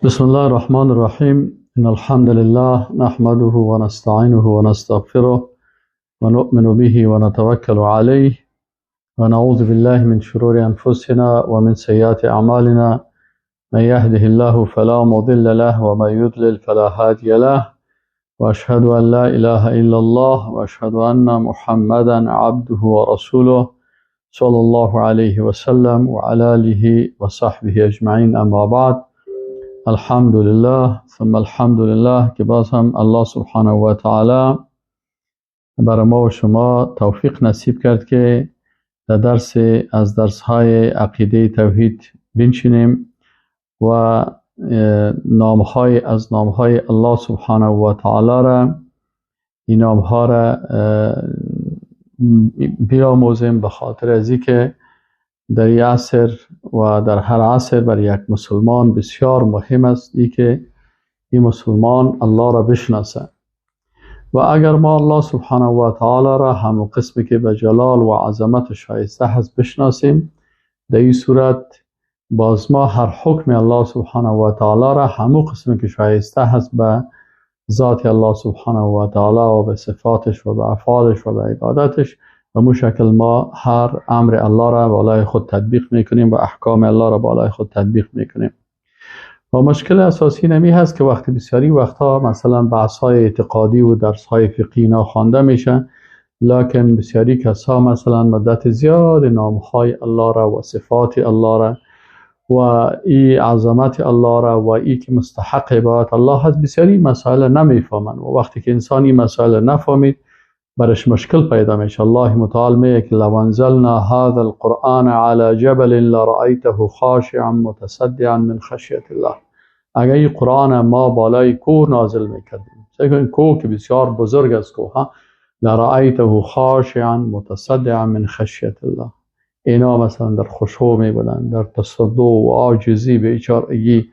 بسم الله الرحمن الرحیم. ان الحمد لله نحمده ونستعینه ونستغفره ونؤمن به ونتوکل علیه ونعوذ بالله من شرور انفسنا ومن سیئات اعمالنا. من يهده الله فلا مضل له ومن يضلل فلا هادي له، واشهد ان لا اله الا الله واشهد ان محمدا عبده ورسوله صلى الله عليه وسلم وعلى آله وصحبه اجمعین. اما بعد، الحمدلله ثم الحمدلله که باز هم الله سبحانه و تعالی برای ما و شما توفیق نصیب کرد که در درس از درس های عقیده توحید بنشینیم و نامهای از نامهای الله سبحانه و تعالی را، این نامها را بیاموزیم، به خاطر از اینکه در این عصر و در هر عصر برای یک مسلمان بسیار مهم است ای که این مسلمان الله را بشناسه. و اگر ما الله سبحانه و تعالی را همون قسمی که به جلال و عظمت شایسته هست بشناسیم، در این صورت باز ما هر حکم الله سبحانه و تعالی را همون قسمی که شایسته هست به ذات الله سبحانه و تعالی و به صفاتش و به افعالش و به عبادتش و مشکل ما هر امر الله را بالای خود تطبیق میکنیم و احکام الله را بالای خود تطبیق میکنیم. و مشکل اساسی نمی هست که وقتی بسیاری وقتها مثلا بحث های اعتقادی و درس های فقهی ناخوانده میشه، لکن بسیاری کسا مثلا مدت زیاد نامهای الله را و صفات الله را و ای عظمت الله را و ای که مستحق عبادت الله هست بسیاری مسائل نمیفهمن. و وقتی که انسان این مسائل نفهمید برش مشکل پیدا میشه. الله متعال میگه که لو انزلنا هذا القرآن على جبل لرأیته خاشعا متصدعا من خشیت الله. اگر این قرآن ما بالای کوه نازل میکردیم، این کوه که بسیار بزرگ است، کوه ها، لرأیته خاشعا متصدعا من خشیت الله. اینا مثلا در خشوع می بودن، در تصدع و عاجزی، بیچارگی،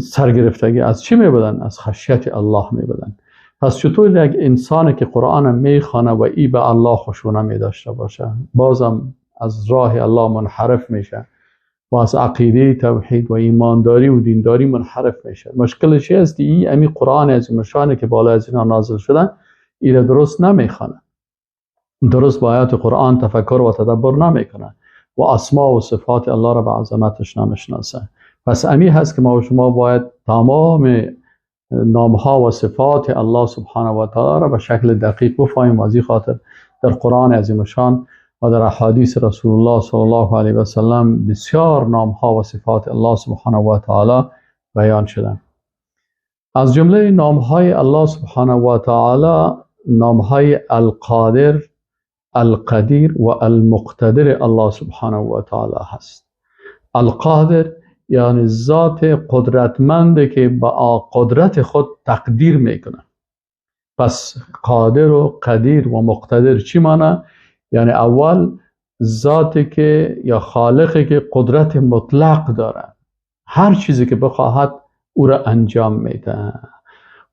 سرگرفتگی از چی می بودن؟ از خشیت الله می بودن. پس چطور یک انسانی که قرآن میخوانه و ای به الله خشوع نمی داشته باشه، بازم از راه الله منحرف میشه و از عقیده توحید و ایمانداری و دینداری منحرف میشه. مشکل چی است؟ ای امی قرآن از مشانه که بالا از اینا نازل شدن ایره درست نمیخوانه، درست با آیات قرآن تفکر و تدبر نمیکنه و اسما و صفات الله را به عظمتش نمیشناسه. پس امی هست که ما و شما باید تمام نامها و صفات الله سبحانه و تعالی را به شکل دقیق بفهمیم. از این خاطر در قرآن عظیم شان و در احادیث رسول الله صلی الله علیه و سلم بسیار نامها و صفات الله سبحانه و تعالی بیان شده. از جمله نامهای الله سبحانه و تعالی نامهای القادر، القدیر و المقتدر الله سبحانه و تعالی هست. القادر یعنی ذات قدرتمند که با قدرت خود تقدیر میکنه. پس قادر و قدیر و مقتدر چی معنی؟ یعنی اول ذاتی که یا خالقی که قدرت مطلق داره، هر چیزی که بخواهد او را انجام میده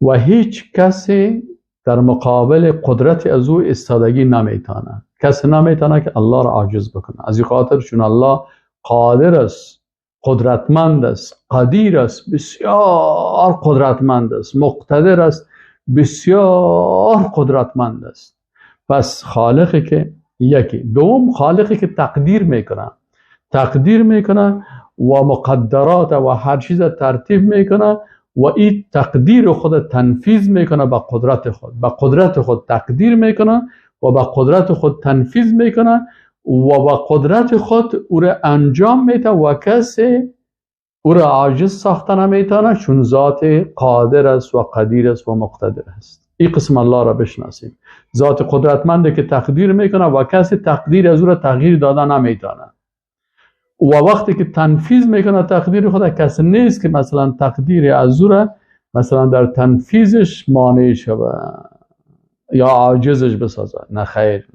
و هیچ کسی در مقابل قدرت از او ایستادگی نمیتونه. کسی نمیتونه که الله را عاجز بکنه. از این خاطر چون الله قادر است، قدرتمند است، قدیر است، بسیار قدرتمند است، مقتدر است، بسیار قدرتمند است. پس خالقی که یکی. دوم خالقی که تقدیر میکنه، تقدیر میکنه و مقدرات و هر چیز ترتیب میکنه و این تقدیر خود تنفیذ میکنه با قدرت خود، با قدرت خود تقدیر میکنه و با قدرت خود تنفیذ میکنه و با قدرت خود او را انجام میده و کسی او را عاجز ساخته نمیتونه، چون ذات قادر است و قدیر است و مقتدر است. این قسم الله را بشناسیم، ذات قدرتمنده که تقدیر میکنه و کسی تقدیر از او را تغییر داده نمیتونه و وقتی که تنفیذ میکنه تقدیر خود، کسی نیست که مثلا تقدیر از او را مثلا در تنفیذش مانع شود یا عاجزش بسازه. نه خیر.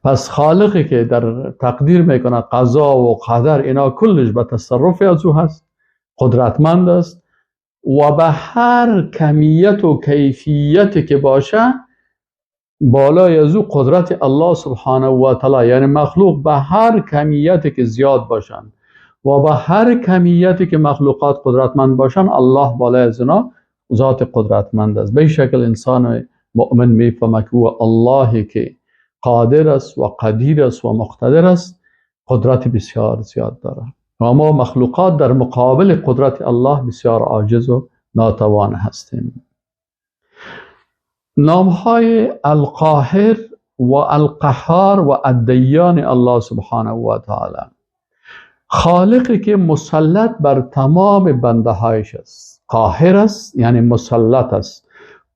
پس خالقی که در تقدیر میکنه، قضا و قدر اینا کلش به تصرف از او هست، قدرتمند است و به هر کمیت و کیفیتی که باشه بالای از او قدرت الله سبحانه و تعالی، یعنی مخلوق به هر کمیتی که زیاد باشند و با هر کمیتی که مخلوقات قدرتمند باشن الله بالای از اونا ذات قدرتمند است. به شکل انسان مؤمن میفهمه که او اللهی که قادر است و قدیر است و مقتدر است قدرت بسیار زیاد داره و ما مخلوقات در مقابل قدرت الله بسیار عاجز و ناتوان هستیم. نامهای القاهر و القهار و الدیان الله سبحانه و تعالی، خالقی که مسلط بر تمام بنده هایش است. قاهر است یعنی مسلط است،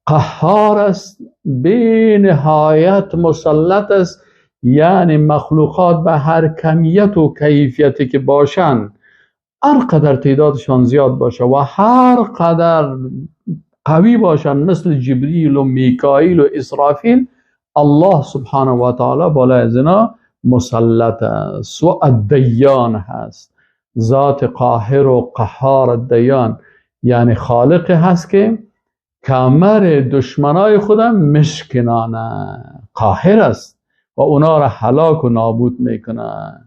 قهار است بی نهایت مسلط است، یعنی مخلوقات به هر کمیت و کیفیتی که باشند، هر قدر تعدادشان زیاد باشه و هر قدر قوی باشند مثل جبریل و میکائیل و اسرافیل، الله سبحانه و تعالی بالای از اینا مسلط است و الدیان هست. ذات قاهر و قهار الدیان یعنی خالق هست که کمر دشمنای خودم مشکنانه، قاهر است و اونا را هلاک و نابود میکنه.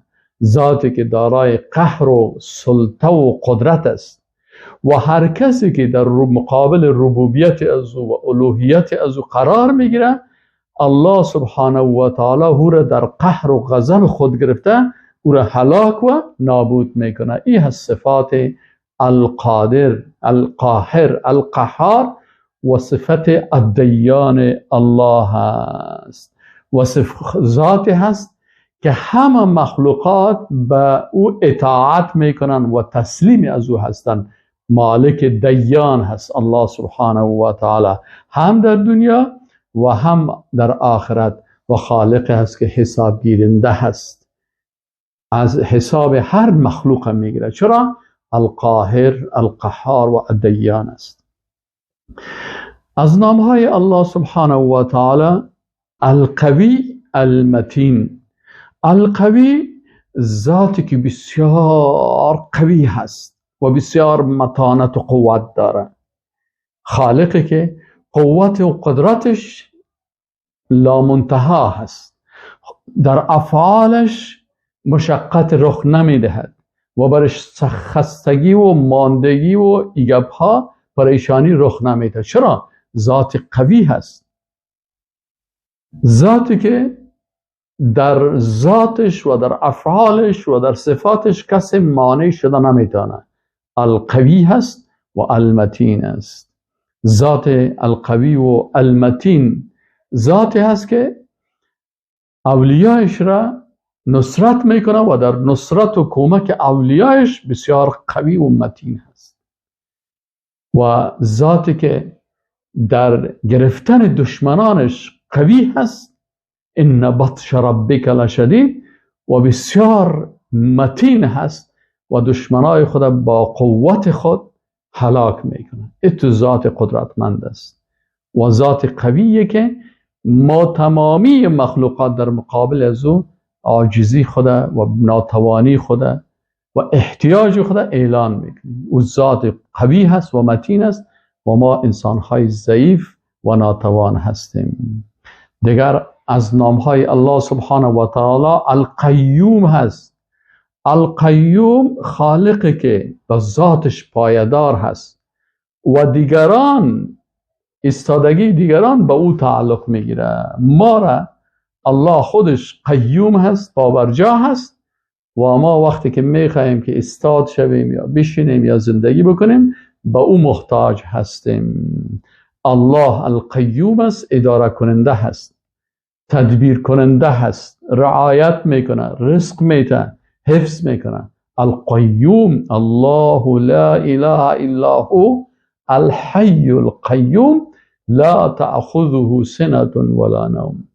ذاتی که دارای قهر و سلطه و قدرت است و هر کسی که در مقابل ربوبیت از او و الوهیت از او قرار میگیره، الله سبحانه و تعالی او را در قهر و غضب خود گرفته، او را هلاک و نابود میکنه. این هست صفات القادر، القاهر، القهار و صفت الدیان الله است و صفت ذات هست که همه مخلوقات به او اطاعت میکنن و تسلیم از او هستند. مالک دیان هست الله سبحانه و تعالی، هم در دنیا و هم در آخرت، و خالق هست که حساب گیرنده هست، از حساب هر مخلوق میگیره. چرا؟ القاهر، القهار و الدیان است. از نامهای الله سبحانه و تعالی القوی، المتین. القوی ذاتی که بسیار قوی هست و بسیار متانت و قوت داره، خالقی که قوت و قدرتش لامنتها هست، در افعالش مشقت رخ نمیدهد و برش خستگی و ماندگی و ایگبها پریشانی رخ نمیده. چرا؟ ذات قوی هست، ذاتی که در ذاتش و در افعالش و در صفاتش کسی مانع شده نمیتونه. القوی هست و المتین است. ذات القوی و المتین ذاتی هست که اولیایش را نصرت میکنه و در نصرت و کمک اولیایش بسیار قوی و متین هست، و ذاتی که در گرفتن دشمنانش قوی هست، ان بطش ربک لشدید، و بسیار متین هست و دشمنای خود با قوت خود هلاک میکنه. اتو ذات قدرتمند است و ذات قویه که ما تمامی مخلوقات در مقابل از او عاجزی خود و ناتوانی خود و احتیاج خود اعلان میکنیم. او ذات قوی هست و متین است و ما انسانهای ضعیف و ناتوان هستیم. دیگر از نامهای الله سبحانه و تعالی القیوم هست. القیوم خالقی که به ذاتش پایدار هست و دیگران، ایستادگی دیگران به او تعلق میگیره. ما را الله خودش قیوم هست، پابرجا هست، و ما وقتی که میخواهیم که استاد شویم یا بشینیم یا زندگی بکنیم به او محتاج هستیم. الله القیوم است، اداره کننده هست، تدبیر کننده هست، رعایت میکنه، رزق میده، حفظ میکنه. القیوم، الله لا اله الا هو الحی القیوم لا تأخذه سنة ولا نوم.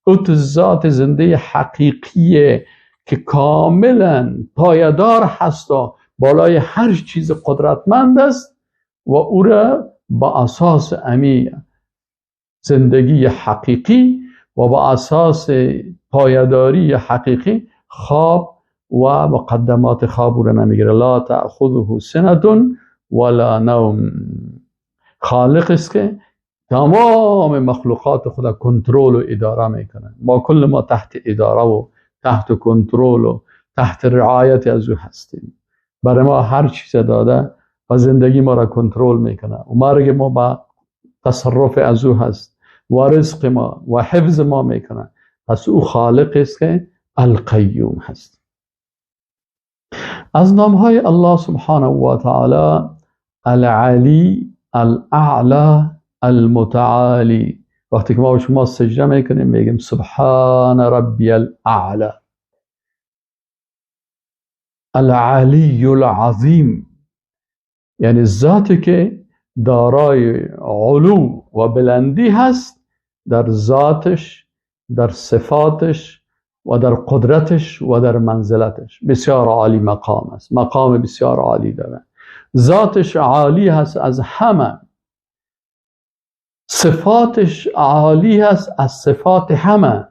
او ذات زنده حقیقیه که کاملا پایدار هست و بالای هر چیز قدرتمند است و او را با اساس امی زندگی حقیقی و با اساس پایداری حقیقی خواب و مقدمات خواب او را نمیگیره. لا تأخذه سنة ولا نوم. خالق است که تمام مخلوقات خدا کنترل و اداره میکنه. ما کل ما تحت اداره و تحت کنترل و تحت رعایت از او هستیم. برای ما هر چیز داده و زندگی ما را کنترل میکنه و مرگ ما با تصرف از او هست و رزق ما و حفظ ما میکنه. پس او خالق است که القیوم هست. از نام های الله سبحانه و تعالی العلی، الاعلی، المتعالی. وقتی که ما شما سجده میکنیم میگیم سبحان ربی الاعلی، العلی العظیم، یعنی ذاتی که دارای علو و بلندی هست در ذاتش، در صفاتش و در قدرتش و در منزلتش. بسیار عالی مقام است، مقام بسیار عالی داره. ذاتش عالی هست از همه، صفاتش عالی هست از صفات همه،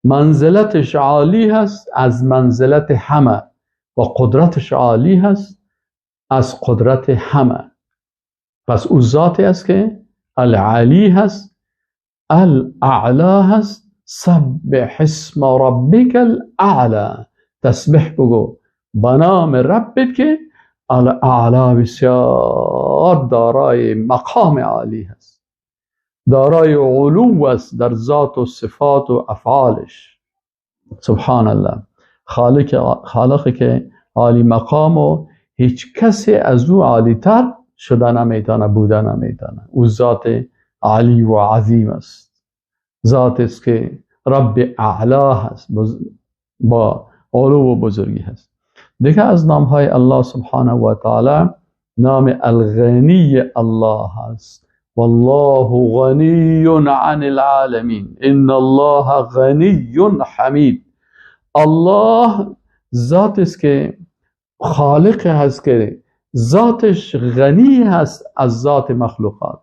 منزلتش عالی هست از منزلت همه و قدرتش عالی هست از قدرت همه. پس او ذاتی است که العلی هست، الاعلی هست. سبح اسم ربک الاعلی، تسبیح بگو به نام ربت که الاعلی بسیار دارای مقام عالی هست، دارای علو است در ذات و صفات و افعالش. سبحان الله، خالقی که عالی مقام و هیچ کسی از او عالی تر شده نمیتونه، بوده نمیتونه. او ذات عالی و عظیم است، ذات است که رب اعلا هست، با علو و بزرگی هست. دیگه از نام های الله سبحانه و تعالی نام الغنی الله هست. والله غنی عن العالمین، ان الله غنی حمید. الله ذات است که خالق هست که ذاتش غنی هست از ذات مخلوقات،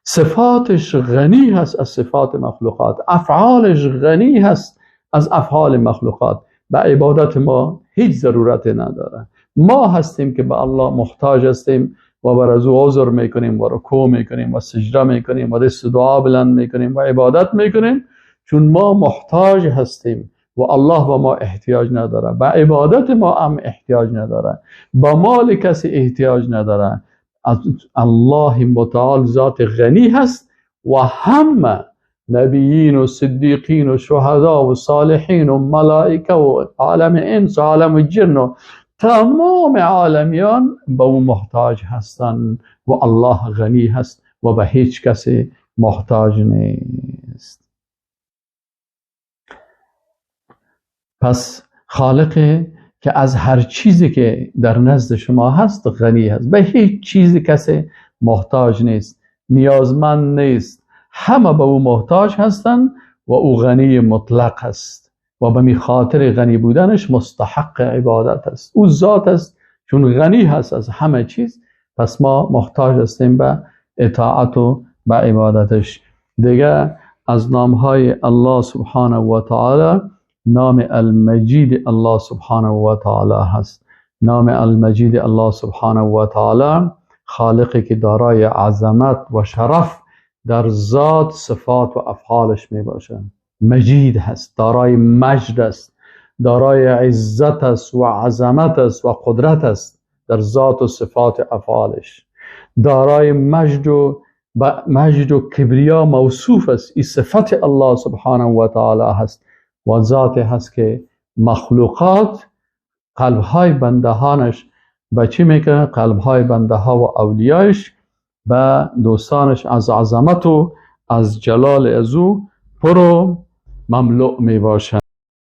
صفاتش غنی هست از صفات مخلوقات، افعالش غنی هست از افعال مخلوقات. به عبادت ما هیچ ضرورت نداره. ما هستیم که به الله محتاج هستیم و بر از او عذر میکنیم و رکوع میکنیم و سجده میکنیم و دست دعا بلند میکنیم و عبادت میکنیم، چون ما محتاج هستیم و الله به ما احتیاج نداره، به عبادت ما هم احتیاج نداره، به مال کسی احتیاج نداره. الله متعال ذات غنی هست و همه نبیین و صدیقین و شهدا و صالحین و ملائکه و عالم انس و عالم جن و تمام عالمیان به او محتاج هستند و الله غنی هست و به هیچ کسی محتاج نیست. پس خالق که از هر چیزی که در نزد شما هست غنی هست، به هیچ چیزی کسی محتاج نیست، نیازمند نیست، همه به او محتاج هستند و او غنی مطلق است و به می خاطر غنی بودنش مستحق عبادت است. او ذات است، چون غنی هست از همه چیز، پس ما محتاج هستیم به اطاعت و به عبادتش. دیگه از نامهای الله سبحانه و تعالی نام المجید الله سبحانه و تعالی هست. نام المجید الله سبحانه و تعالی خالقی که دارای عظمت و شرف در ذات، صفات و افعالش می باشه. مجید هست، دارای مجد است، دارای عزت است و عظمت است و قدرت است در ذات و صفات افعالش. دارای مجد و کبریا موصوف است. این صفت الله سبحانه و تعالی هست و ذات هست که مخلوقات قلبهای بندهانش به چی میکنه؟ قلبهای بنده ها و اولیایش به دوستانش از عظمت و از جلال از او پر و مملوء می باشند.